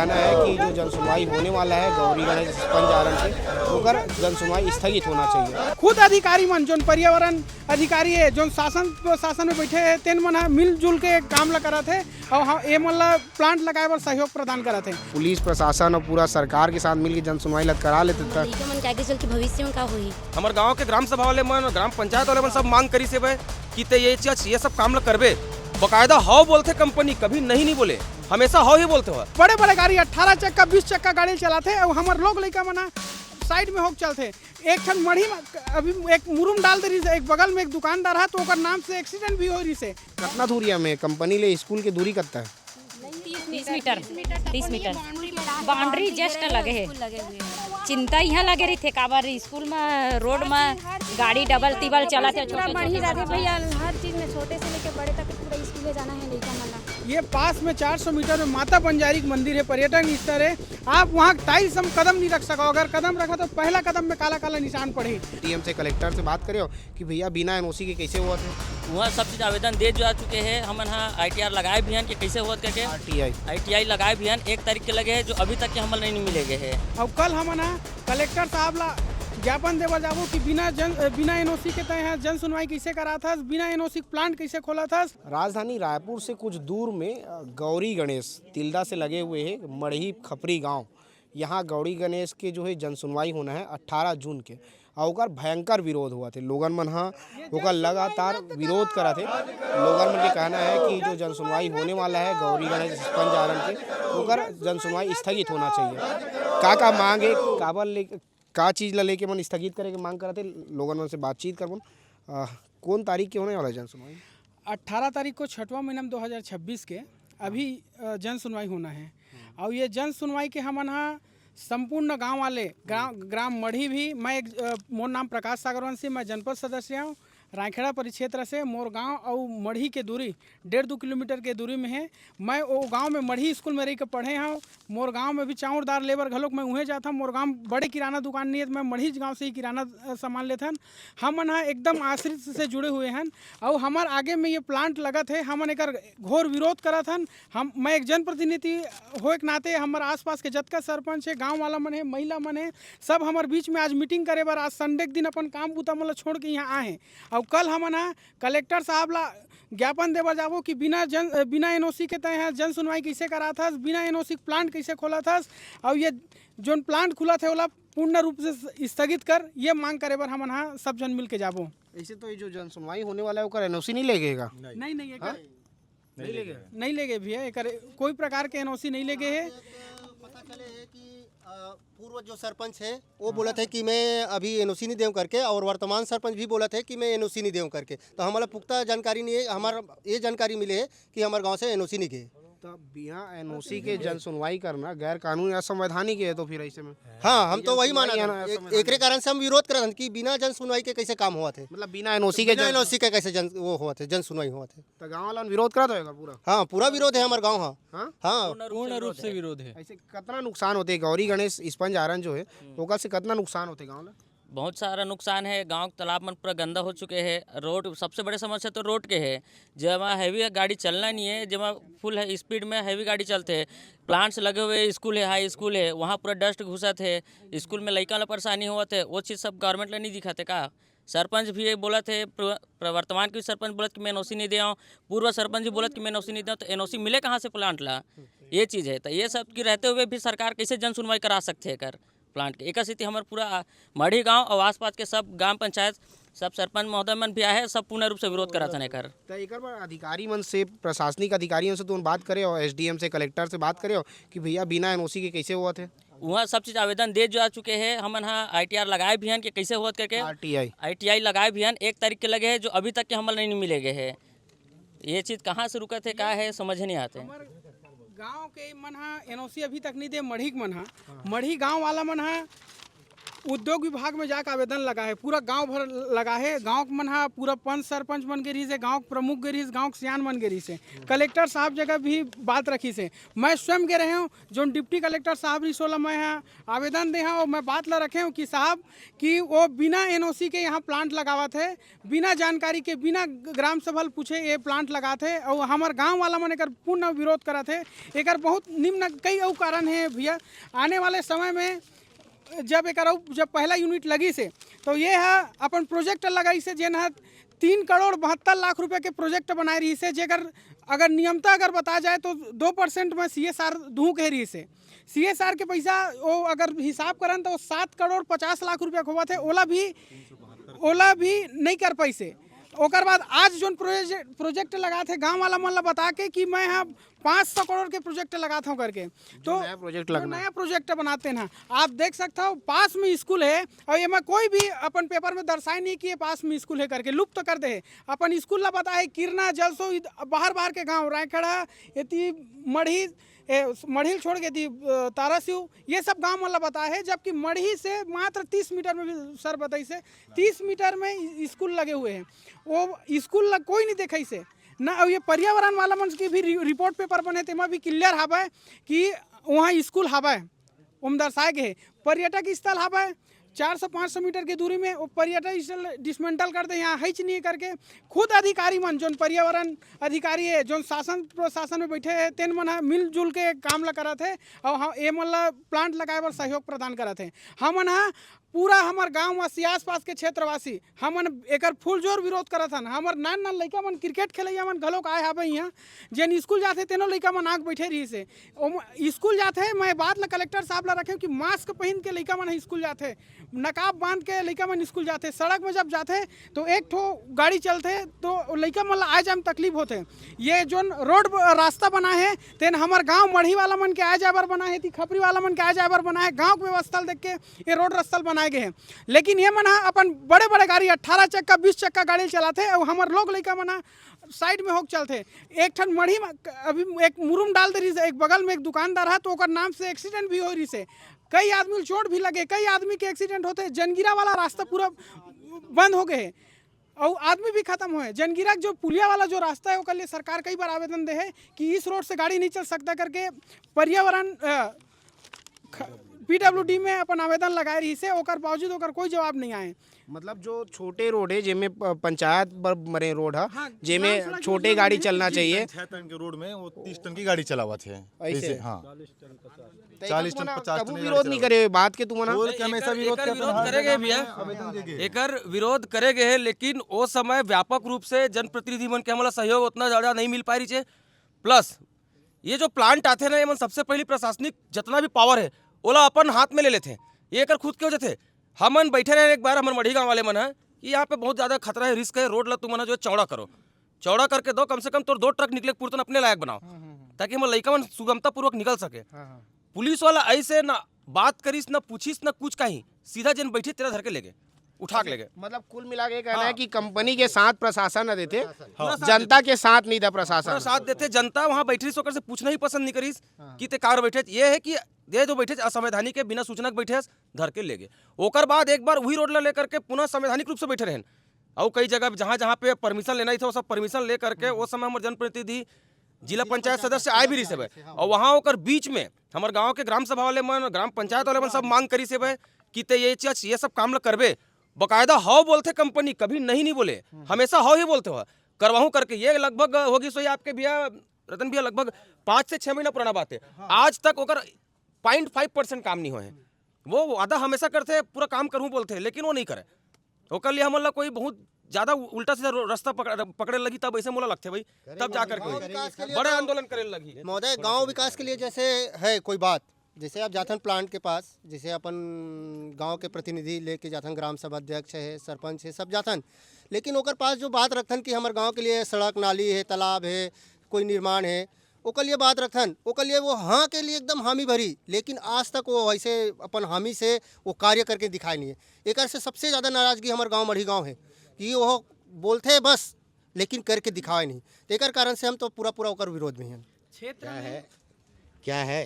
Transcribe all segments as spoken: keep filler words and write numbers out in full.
कहना है कि जो जनसुनवाई होने वाला है गौरी गणेश स्पंज आरन के, ओकर जनसुनवाई स्थगित होना चाहिए। खुद अधिकारी मन, जोन पर्यावरण अधिकारी है, जोन शासन प्रशासन में बैठे हैं, तेन मन ह मिलजुल के काम ला करत है और हम ए मन ला प्लांट लगाए बर सहयोग प्रदान करत है। पुलिस प्रशासन और पूरा सरकार के साथ मिलके जनसुनवाई ला करा लेते त। लइका मन के आगे चल के भविष्य में का होही? हमर गांव के ग्राम सभा वाले मन, ग्राम पंचायत वाले मन सब मांग करिस हेबे कि ते ये चीज, ये सब काम ला करबे। बकायदा हव बोलथे कंपनी, कभी नहीं, नहीं बोले, हमेशा हव ही बोलथे हो। बड़े बड़े गाड़ी अठारह चक्का, बीस चक्का गाड़ी चलाथे और हमर लोग लइका मन ह साइड में होके चलथे। एक ठन मढ़ी म अभी एक मुरुम डाल दे रहिस, एक बगल में एक दुकानदार है, तो ओकर नाम से एक्सीडेंट भी हो रहिस है। कितना दूरिया में कंपनी ले स्कूल के दूरी कितना है? तीस मीटर। तीस मीटर। बाउंड्री जस्ट लगे है। चिंता यहाँ लगे रहिथे, काबर स्कूल में, रोड में गाड़ी डबल टिबल चलत है, छोटे पूरा बढ़ ही छोटे जाथे बच्चा। भैया, हर चीज में, छोटे से लेके बड़े तक पूरा स्कूल जाना है लइका मन ला। ये पास में चार सौ मीटर में माता बंजारी के मंदिर है, पर्यटन स्थल है। आप वहाँ टाइल्स हम कदम नहीं रख सको, अगर कदम रखा तो पहला कदम में काला काला निशान पड़े। डीएम से, कलेक्टर से बात करे हो कि भैया बिना एनओसी के कैसे होवत है? वहाँ सब चीज आवेदन दे जा चुके हैं, हमन हा आईटीआर लगाए भी हन कि कैसे होवत करके। आरटीआई। आईटीआई लगाए भी हन, एक तारीख के लगे है, जो अभी तक के हमन नहीं मिले गए है। और कल हमन हा कलेक्टर साहब ला ज्ञापन देबर जाबो कि बिना जन, बिना एनओसी के तय है जन सुनवाई कैसे करात हस, बिना एनओसी प्लांट कैसे खोलत हस। राजधानी रायपुर से कुछ दूर में, अ, गौरी गणेश तिल्दा से लगे हुए है मड़ही खपरी गांव। यहाँ गौरी गणेश के जो है जन सुनवाई होना है अट्ठारह जून के, और ओकर भयंकर विरोध होवत हे। लोगन मन ह ओकर लगातार विरोध करत हे। लोगन मन के कहना है कि जो जन सुनवाई होने वाला है गौरी गणेश स्पंज आरन के, ओकर जन सुनवाई स्थगित होना चाहिए। का का मांग है, काबर ले, का चीज ला लेके मन स्थगित करे के मांग करत हे, लोगन मन से बातचीत करबन। अ, कौन तारीख के होने वाला है जन सुनवाई? अट्ठारह तारीख को, छठवां महीना में दो हज़ार छब्बीस के अभी, अ, जन सुनवाई होना है। और ये जन सुनवाई के हमन हा संपूर्ण गांव वाले, ग्राम, ग्राम मढ़ी भी, मैं एक, अ, मोर नाम प्रकाश सागरवंशी, मैं जनपद सदस्य हूँ रायखेड़ा परिक्षेत्र से। मोर गांव और मढ़ी के दूरी डेढ़ दो किलोमीटर के दूरी में है। मैं वो गांव में मढ़ी स्कूल में रह के पढ़े हूँ। मोर गांव में भी चाउर दार लेबर घलोक मैं उहें जात हूँ। मोर गांव बड़े किराना दुकान नहीं है, तो मैं मढ़ी गांव से ही किराना, अ, सामान लेथन। हमन हा एकदम आश्रित से जुड़े हुए हन। और हमार आगे में ये प्लांट लगत है, हमन एकर घोर विरोध करत हन। हम, मैं एक जनप्रतिनिधि होए के नाते हमर आसपास के जतका सरपंच है, गांव वाला मन है, महिला मन है, सब हमर बीच में आज मीटिंग करे बर, आज संडे के दिन अपन काम बूता मन ला छोड़ के यहाँ आए हैं। और कल हमन हा कलेक्टर साहब ला ज्ञापन देबर जाबो कि बिना जन, बिना एनओसी के तय है जन सुनवाई कैसे करात हस, बिना एनओसी के प्लांट कैसे खोलत हस, और ये जोन प्लांट खुलत है ओला पूर्ण रूप से स्थगित कर, ये मांग करे बर हमन हा सब जन मिल के जाबो। ऐसे तो ये जो जन सुनवाई होने वाला है ओकर एनओसी नहीं लेगेगा। नहीं, नहीं, एकर हाँ? नहीं लेगे। नहीं लेगे भैया, एकर कोई प्रकार के एनओसी नहीं लेगे है। पता चले है कि, अ, पूर्व जो सरपंच है वो बोलत है कि मैं अभी एनओसी नहीं देव करके, और वर्तमान सरपंच भी बोलत है कि मैं एनओसी नहीं देव करके। तो हमारा पुख्ता जानकारी नहीं है, हमारा ये जानकारी मिले है कि हमारे गांव से एनओसी नहीं गए। तो बिना एनओसी के जन सुनवाई करना गैर कानूनी, असंवैधानिक है। तो फिर ऐसे में हाँ, हम तो वही माना था। एकरे कारण से हम विरोध करत हन कि बिना जन सुनवाई के कैसे काम होवत है, मतलब बिना एनओसी के बिना जन एनओसी के कैसे जन, वो होवत है, जन सुनवाई होवत है। तो गांव वाला विरोध करत होएगा पूरा? हाँ, पूरा विरोध है हमारे गांव। हाँ, हाँ। पूर्ण रूप से विरोध है। ऐसे कितना नुकसान होते हैं गौरी गणेश स्पंज आयरन जो है, ओकर से कितना नुकसान होते गांव ला? बहुत सारा नुकसान है। गांव के तालाब मन पूरा गंदा हो चुके हैं। रोड, सबसे बड़े समस्या तो रोड के है। जेमा हैवी गाड़ी चलना नहीं है, जेमा फुल है स्पीड में हैवी गाड़ी चलते हैं। प्लांट्स लगे हुए स्कूल है, हाई स्कूल है, वहाँ पूरा डस्ट घुसत है। स्कूल में लइका ला परेशानी होवत है, वो चीज़ सब गवर्नमेंट ला नहीं दिखाते का? सरपंच भी ये बोलत है, प्र-, प्रवर्तमान के भी सरपंच बोलत कि मैं एनओसी नहीं दे आऊँ, पूर्व सरपंच भी बोलत कि मैं एनओसी नहीं दे आऊँ, तो एनओसी मिले कहाँ से प्लांट ला? ये चीज़ है। तो ये सब की रहते हुए भी सरकार कैसे जन सुनवाई करा सकते है कर प्लांट के? एकर सेती हमर पूरा मढ़ी गांव और आसपास के सब ग्राम पंचायत, सब सरपंच महोदय मन भी आए हैं, सब पूर्ण रूप से विरोध करत हन एकर। तो एकर बर अधिकारी मन से, प्रशासनिक अधिकारी मन से तुम बात करे हो, एसडीएम से, कलेक्टर से बात करे हो कि भैया बिना एनओसी के कैसे होवत है? वहाँ सब चीज़ आवेदन दे जा चुके हैं। हमन हा आईटीआर लगाए भी हन कि कैसे होवत करके। आरटीआई। आईटीआई लगाए भी हन, एक तारीख के लगे है, जो अभी तक के हमन नहीं मिले गए है। ये चीज़ कहाँ से रुकत है, का है, समझ नहीं आते। हमर गांव के मन हा एनओसी अभी तक नहीं दे, मढ़ी के मन हा, मढ़ी गांव वाला मन हा उद्योग विभाग में जाके आवेदन लगा है, पूरा गांव भर लगा है। गांव के मन हा, पूरा पंच सरपंच मन गे रहिस हे, गांव के प्रमुख गे रहिस, गांव के सियान मन गे रहिस हे, कलेक्टर साहब जगह भी बात रखिस हे। मैं स्वयं गे रहे हूँ, जोन डिप्टी कलेक्टर साहब रहिस, ओला मैं हा आवेदन दे हूँ और मैं बात ला रखे हूँ कि साहब, कि वो बिना एनओसी के यहाँ प्लांट लगावत है, बिना जानकारी के, बिना ग्राम सभा ल पूछे ये प्लांट लगात हे और हमर गांव वाला मन एकर पूर्ण विरोध करत हे। एकर बहुत निम्न कई अउ कारण हे भैया। आने वाले समय में जब एकर अउ जब पहला यूनिट लगिस हे, तो ये ह अपन प्रोजेक्ट लगाइस हे, जेन ह तीन करोड़ बहत्तर लाख रुपया के प्रोजेक्ट बनाए रहिस हे, जेकर अगर नियमता अगर बताया जाए तो दो परसेंट में सीएसआर दूहूं कहे रहिस हे। सीएसआर के पैसा वो अगर हिसाब करन तो सात करोड़ पचास लाख रुपया के होवत हे, ओला भी, ओला भी नहीं कर पाइस हे। ओकर बाद आज जोन प्रोजे-, प्रोजेक्ट लगात हे, गांव वाला मन ला बता के कि मैं ह पाँच सौ करोड़ के प्रोजेक्ट लगात हूँ करके, तो नया प्रोजेक्ट वो लगना। नया प्रोजेक्ट बनाते हैं। आप देख सकते हो, पास में स्कूल है और एमा कोई भी अपन पेपर में दर्शाए नहीं कि ये पास में स्कूल है करके, लुप्त कर दे है। अपन स्कूल ला पता है, किरना, जलसो, इध-, बाहर बाहर के गांव, रायखड़ा, एती मढ़ी, ए, मढ़ी ल छोड़ के दी, अ, तारासिव, ये सब गांव मन ला पता है, जबकि मढ़ी से मात्र तीस मीटर में भी सर बताइस हे, तीस मीटर में इ-, स्कूल लगे हुए हैं। वो स्कूल ला कोई नहीं देखाइस हे ना। अब ये पर्यावरण वाला मन की भी रि-, रिपोर्ट पेपर बने, तेमा भी क्लियर हावय कि वहाँ स्कूल हावय, ओम दर्शाए गए हे। पर्यटक स्थल हावय, चार सौ पाँच सौ मीटर के दूरी में वो पर्यटक स्थल डिसमेंटल कर दे, यहाँ हेच नहीं करके खुद अधिकारी मन, जोन पर्यावरण अधिकारी है, जोन शासन प्रशासन में बैठे हैं, तेन मन ह मिलजुल के काम ला करत है और हम ए मन ला प्लांट लगाए बर सहयोग प्रदान करत है। हमन ह पूरा हमर गांव वासी, आसपास के क्षेत्रवासी, हमन एकर फुलजोर विरोध करत हन। हमर नान नान लइका मन, क्रिकेट खेलैया मन घलोक आए हावय इहाँ, जेन स्कूल जाथे तेनो लइका मन आके बैठे रहिस हे। ओम-, स्कूल जाथे, मैं बात ला कलेक्टर साहब ला रखे कि मास्क पहिन के लइका मन ह स्कूल जाथे, नकाब बांध के लइका मन स्कूल जाथे। सड़क में जब जाथे तो एक ठो गाड़ी चलथे तो लइका मन ला आए जाए में तकलीफ होथे। ये जोन रोड ब-, रास्ता बना है, तेन हमर गांव मढ़ी वाला मन के आए जाए बर बना है, ती खपरी वाला मन के आए जाए बर बना है। गांव के व्यवस्था ल देख के ये रोड रास्ता ल बनाए गए हैं, लेकिन ये मन ह अपन बड़े बड़े गाड़ी, अट्ठारह चक्का, बीस चक्का गाड़ी चलाथे और हमर लोग लइका मन ह साइड में होके चलथे। एक ठन मढ़ी में अभी एक मुरुम डाल दे रहिस, एक बगल में एक दुकानदार है, तो ओकर नाम से एक्सीडेंट भी हो रहिस हे। कई आदमी ल चोट भी लगे, कई आदमी के एक्सीडेंट होते, जनगिरा वाला रास्ता पूरा बंद हो गए हे और आदमी भी खत्म होए। जनगिरा के जो पुलिया वाला जो रास्ता है, ओकर लिए सरकार कई बार आवेदन दे है कि इस रोड से गाड़ी नहीं चल सकता करके पर्यावरण, अ, ख-, पीडब्ल्यूडी में अपन आवेदन लगाए रहिस हे, ओकर बावजूद ओकर कोई जवाब नहीं आए। मतलब जो छोटे रोड है, जेमे प-, पंचायत बर बने रोड है, हाँ, जेमे ग्राम सड़क छोटे योजना गाड़ी में चलना चाहिए। पंचायत के रोड में वो तीस टन की गाड़ी चलावत है। ऐसे? ऐसे, हाँ। तो एकर चालीस टन, तुमन पचास टन कभू की गाड़ी विरोध नहीं चलावत करे बात के तुमन? और नहीं, क्या हमेशा एकर, विरोध एकर करते विरोध हैं? करे गए भैया। आवेदन दे गए। एकर विरोध करे गए है, लेकिन ओ समय व्यापक रूप से जनप्रतिनिधि मन के हमला सहयोग उतना ज्यादा नहीं मिल पाए रहिस हे। प्लस ये जो प्लांट आथे ना, एमन सबसे पहली प्रशासनिक जितना भी पावर है, ओला अपन हाथ में ले लेथे। ये एकर खुद के हो जाथे। हमन बैठे रहे एक बार, हमर मढ़ी गांव वाले मन है कि यहाँ पे बहुत ज्यादा खतरा है, रिस्क है, रोड ला तुमन जो है चौड़ा करो, चौड़ा करके दो, कम से कम तोर दो ट्रक निकले के पुरतन अपने लायक बनाओ, हम्म, हम्म, हम्म। ताकि हमर लइका मन सुगमता पूर्वक निकल सके। हाँ, हाँ। पुलिस वाला ऐसे ना बात करिस, ना पूछिस, ना कुछ कहीं, सीधा जेन बैठे तेला धर के ले गए, उठा के ले गए। मतलब कुल मिला के कहना हाँ। है कि कंपनी के साथ प्रशासन न देते, प्रशासन। हाँ। जनता के साथ नहीं था प्रशासन। पूरा साथ देते, जनता वहाँ बैठी रहिस, ओकर से पूछना ही पसंद नहीं करिस हाँ। कि ते कार बैठे। ये है कि ये जो बैठे असंवैधानिक है, बिना सूचना के बैठे, धर के ले गए। ओकर बाद एक बार वही रोड ला लेकर के पुनः संवैधानिक रूप से बैठे रहन, और कई जगह जहाँ जहाँ पे परमिशन लेना ही था, वो सब परमिशन ले करके, वो समय हमर जनप्रतिनिधि, जिला जिला पंचायत पंचायत सदस्य आए भी रहिस हेबे, हाँ। और वहाँ ओकर बीच में हमर गांव के ग्राम सभा वाले मन, ग्राम पंचायत वाले मन सब मांग करिस हेबे कि ते ये चीज, ये सब काम ला करबे। बकायदा हव बोलथे कंपनी, कभी नहीं, नहीं बोले, हम्म। हमेशा हव ही बोलथे हो, करवाहूँ करके। ये लगभग होगी सोई आपके भैया, रतन भैया, लगभग पाँच से छः महीना पुराना बात है। हाँ। आज तक ओकर पॉइंट फाइव परसेंट काम नहीं होए है। वो वादा हमेशा करथे, पूरा काम करहूँ बोलथे, लेकिन वो नहीं करे। ओकर लिए हमन ला कोई बहुत ज्यादा उ-, उल्टा सीधा रो-, रास्ता पकड़, पकड़े लगी, तब ऐसे मोला लगथे भाई, करे तब जा करके गाँव होई। विकास के लिए बड़े तो आंदोलन करे लगी। महोदय, गाँव विकास के लिए जैसे है कोई बात, जैसे आप जाथन प्लांट के पास, जैसे अपन गांव के प्रतिनिधि लेके जाथन, ग्राम सभा अध्यक्ष है, सरपंच है, सब जाथन, लेकिन ओकर पास जो बात रखथन कि हमर गांव के लिए सड़क, नाली है, तालाब है, कोई निर्माण है, ओकर लिए बात रखथन, ओकर लिए वो हाँ के लिए एकदम हामी भरी, लेकिन आज तक वो वैसे अपन हामी से वो कार्य करके दिखाए नहीं है। एकर से सबसे ज्यादा नाराजगी हमर गांव मढ़ी गांव है कि वो बोलथे बस, लेकिन करके दिखाए नहीं। तो एकर कारण से हम तो पूरा पूरा ओकर विरोध में हैं। क्षेत्र क्या में है, क्या है,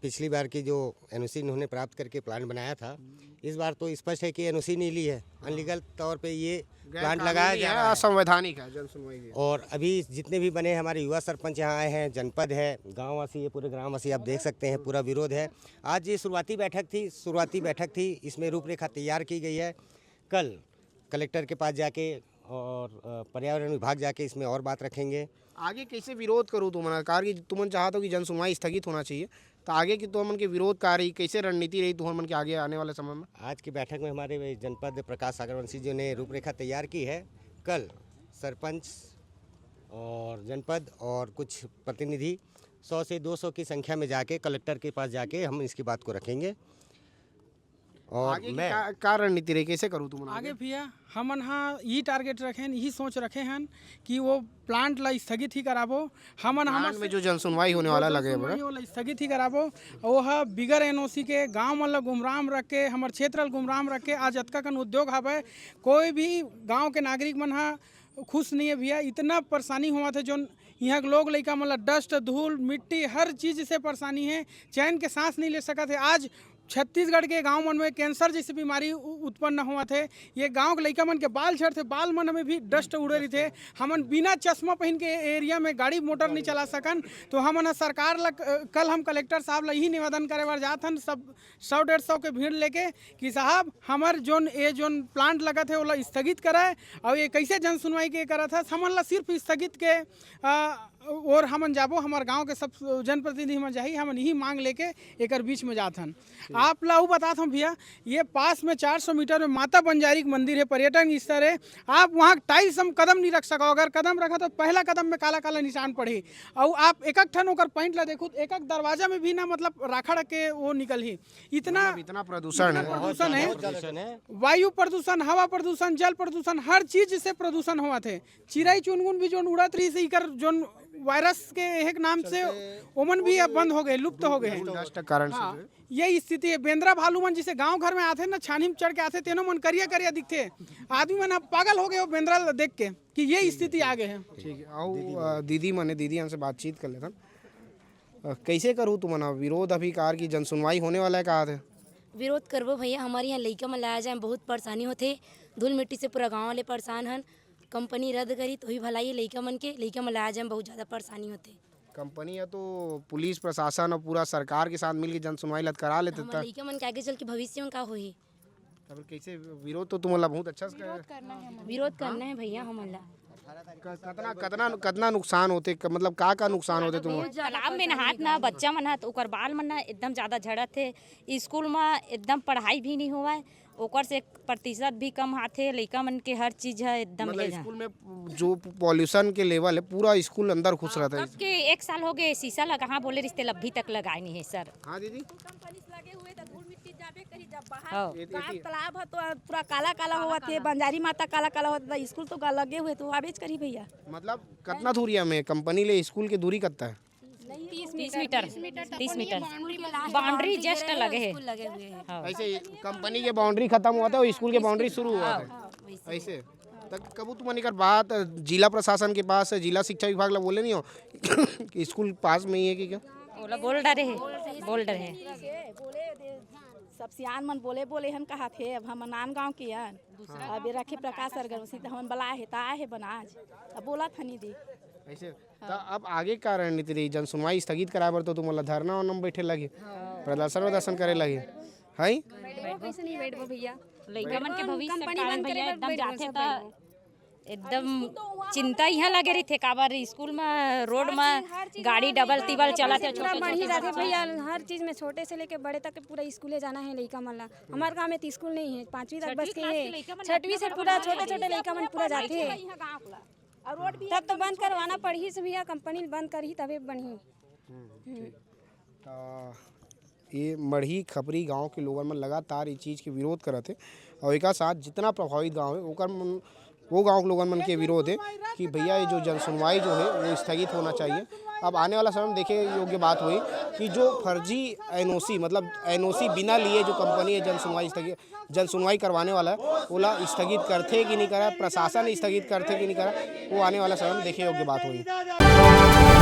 पिछली बार की जो एनओसी इन्होंने प्राप्त करके प्लांट बनाया था, इस बार तो स्पष्ट है कि एनओसी नहीं ली है, अनलीगल तौर पे ये प्लांट लगाया जा रहा है। असंवैधानिक है जन सुनवाई। और अभी जितने भी बने हमारे युवा सरपंच यहाँ आए हैं, जनपद है, गाँववासी, ये पूरे ग्रामवासी आप देख सकते हैं, पूरा विरोध है। आज ये शुरुआती बैठक थी, शुरुआती बैठक थी, इसमें रूपरेखा तैयार की गई है। कल कलेक्टर के पास जाके और पर्यावरण विभाग जाके इसमें और बात रखेंगे। आगे कैसे विरोध करूँ तुमन कार की, तुमन चाहत हो कि जन सुनवाई स्थगित होना चाहिए, तो आगे की तुमन के विरोध का रही, कैसे रणनीति रही तुमन के आगे आने वाले समय में? आज की बैठक में हमारे जनपद प्रकाश सागर वंशी जी ने रूपरेखा तैयार की है। कल सरपंच और जनपद और कुछ प्रतिनिधि सौ से दो सौ की संख्या में जाके कलेक्टर के पास जाके हम इसकी बात को रखेंगे। और आगे की मैं का, का रणनीति रही, कैसे करूँ तुमन आगे? भैया, हमन हा यही टारगेट रखे हन, यही सोच रखे हन कि वो प्लांट ला स्थगित ही कराबो। हमन प्लांट हमर में जो जनसुनवाई होने वाला लगे बड़ा। ओला स्थगित ही कराबो। वो हा बिगर एनओसी के गांव मन ला गुमराम रख के, हमर क्षेत्र ला गुमराम रख के आज अतका कन उद्योग हवय, कोई भी गांव के नागरिक मन हा खुश नहीं है भैया। इतना परेशानी होवत है, जोन यहाँ के लोग लइका मन ला डस्ट, धूल, मिट्टी, हर चीज से परेशानी है, चैन के सांस नहीं ले सकत है। आज छत्तीसगढ़ के गांव मन में कैंसर जैसे बीमारी उ-, उत्पन्न होवत है। ये गांव के लइका मन के बाल झड़थे, बाल मन में भी डस्ट उड़े रहिथे। हमन बिना चश्मा पहन के एरिया में गाड़ी मोटर नहीं चला सकन। तो हमन ह सरकार ला, कल हम कलेक्टर साहब ला यही निवेदन करे बर जात हन, सब सौ डेढ़ सौ के भीड़ लेके कि साहब, हमर जोन, ये जोन प्लांट लगत है, ओला स्थगित कराए। और ये कैसे जन सुनवाई के करत है, हमन ला सिर्फ स्थगित के, आ, और हमन जाबो, हमर गांव के सब जनप्रतिनिधि हमन जाही, हमन यही मांग लेके एकर बीच में जात हन। आप ला अउ बतात हूँ भैया, ये पास में चार सौ मीटर में माता बंजारी के मंदिर है, पर्यटन स्थल है। आप वहाँ टाइल्स हम कदम नहीं रख सको, अगर कदम रखा तो पहला कदम में काला काला निशान पड़ही। और आप एक एक ठन ओकर पॉइंट ला देखो, एक एक दरवाजा में भी ना, मतलब, राखड़ के वो निकलही। इतना मतलब, इतना प्रदूषण इतना है। प्रदूषण है। बहुत ज्यादा प्रदूषण है। वायु प्रदूषण, हवा प्रदूषण, जल प्रदूषण, हर चीज से प्रदूषण होवत है। चिरई चुनगुन भी जोन उड़त रहिस, इकर जोन वायरस के एक नाम से ओमन भी अब बंद हो गए, लुप्त हो गए हैं। डस्ट के कारण से हाँ, जो है। ये स्थिति है। बेंदरा भालू मन जिसे गांव घर में आथे ना, छानी में चढ़ के आथे, तेनो मन करिया करिया दिखथे। आदमी मन अब पागल हो गए हो बेंदरा ल देख के कि ये स्थिति आ गए हैं। ठीक है, आओ, अ, दीदी मने, दीदी हमसे बातचीत कर लेथन। अ, कैसे करू तुमन ह? विरोध अभी कार की जनसुनवाई होने वाला है, कहा थे? विरोध करबो भैया, हमारे यहाँ लइका मन लाया जाए, बहुत परेशानी होथे। धूल मिट्टी से पूरा गांव वाले परेशान हन। कंपनी रद्द करी तो ही भलाई है लइका मन के, लइका मन लाया जाए, बहुत ज्यादा परेशानी होथे। कंपनी है तो पुलिस प्रशासन और पूरा सरकार के साथ मिलके जनसुनवाई लत करा लेते हमर त। लइका मन के आगे चल के भविष्य में का होही? तब कैसे विरोध तो तुमन ला बहुत अच्छा से विरोध करना है हमन। विरोध करना है भैया हमन ला। क-, कतना, कतना, कतना नुकसान होथे, क-, मतलब का, का नुकसान होथे तुमन? तालाब में नहात ना बच्चा मन ह, त ओकर बाल मन ना एकदम ज्यादा झड़त हे। स्कूल में एकदम पढ़ाई भी नहीं होवय, ओकर से प्रतिशत भी कम आथे। लइका मन के हर चीज ह एकदम मतलब ले जा। स्कूल में जो पॉल्यूशन के लेवल है, पूरा स्कूल अंदर घुस रहता है। कब के एक साल हो गए, शीशा लगा, हाँ, बोले रिश्ते अभी तक लगाए नहीं है सर। हाँ दीदी। कंपनी से लगे हुए तो धूल मिट्टी जाबे करी, जब बाहर हाँ। ये, ये गाँव की तालाब है तो पूरा काला काला होवत हे, बंजारी माता काला काला होवत हे, स्कूल तो गा-, लगे हुए तो आबेच करी भैया। मतलब कितना दूरिया में कंपनी ले स्कूल के दूरी कितना है? तीस मीटर, तीस मीटर। बाउंड्री जस्ट लगे है। स्कूल लगे हुए हैं। हाँ। ऐसे कंपनी के बाउंड्री खत्म होवत हे और स्कूल के बाउंड्री शुरू होवत हे। हाँ, वैसे। ऐसे। त कभू तुमन एकर बात जिला प्रशासन के पास, जिला शिक्षा विभाग ला बोले नहीं हो कि स्कूल पास में ही है कि क्या? ओला बोल डरे हे, बोल डरे हे। ठीक है, बोले दे, सब सियान मन बोले, बोले हन कहा थे, अब हम नान गाँव के हन। अब ये रखे प्रकाश सरगरमसी त हमन बलाए हे, त आए हे बनाज। अब बोला थनी दी। ऐसे, त अब आगे का रणनीति रही? जन सुनवाई स्थगित कराए बर तो तुमन ला धरना वरना में बैठे लगी, प्रदर्शन वदर्शन करे लगी, है? बैठबो, कैसे नहीं बैठबो भैया? लइका मन के भविष्य के कारण भैया एकदम जाथे त एकदम चिंता इहाँ लगे रहिथे, काबर स्कूल म, रोड म गाड़ी डबल तिबल चलत हे, पूरा छोटे बढ़ी छोटे जाथे बच्चा। भैया, हर चीज में छोटे से लेके बड़े तक के पूरा स्कूले जाना है लइका मन ला। हमार गाँव में तो स्कूल नहीं है, पाँचवीं तक बस के छठी है, क्लास के लइका मन छठवीं से इतना पूरा बड़ा छोटे छोटे लइका मन पूरा जाथे। तब तो बंद करवाना पड़ही से भैया, कंपनी बंद करही तबे बनही। हम्म, ठीक। त ये मड़ही खपरी गांव के लोगन मन लगातार ये चीज के विरोध करत हे और एकर साथ जितना प्रभावित गांव है ओकर मन, वो गांव के लोगन मन के विरोध है कि भैया ये जो जनसुनवाई जो है वो स्थगित होना चाहिए। अब आने वाला समय में देखे योग्य बात हुई कि जो फर्जी एनओसी, मतलब एनओसी बिना लिए जो कंपनी है जनसुनवाई स्थगित, जनसुनवाई करवाने वाला है, ओला स्थगित करथे कि नहीं करा, प्रशासन स्थगित करथे कि नहीं करा, वो आने वाला समय में देखे योग्य बात होही।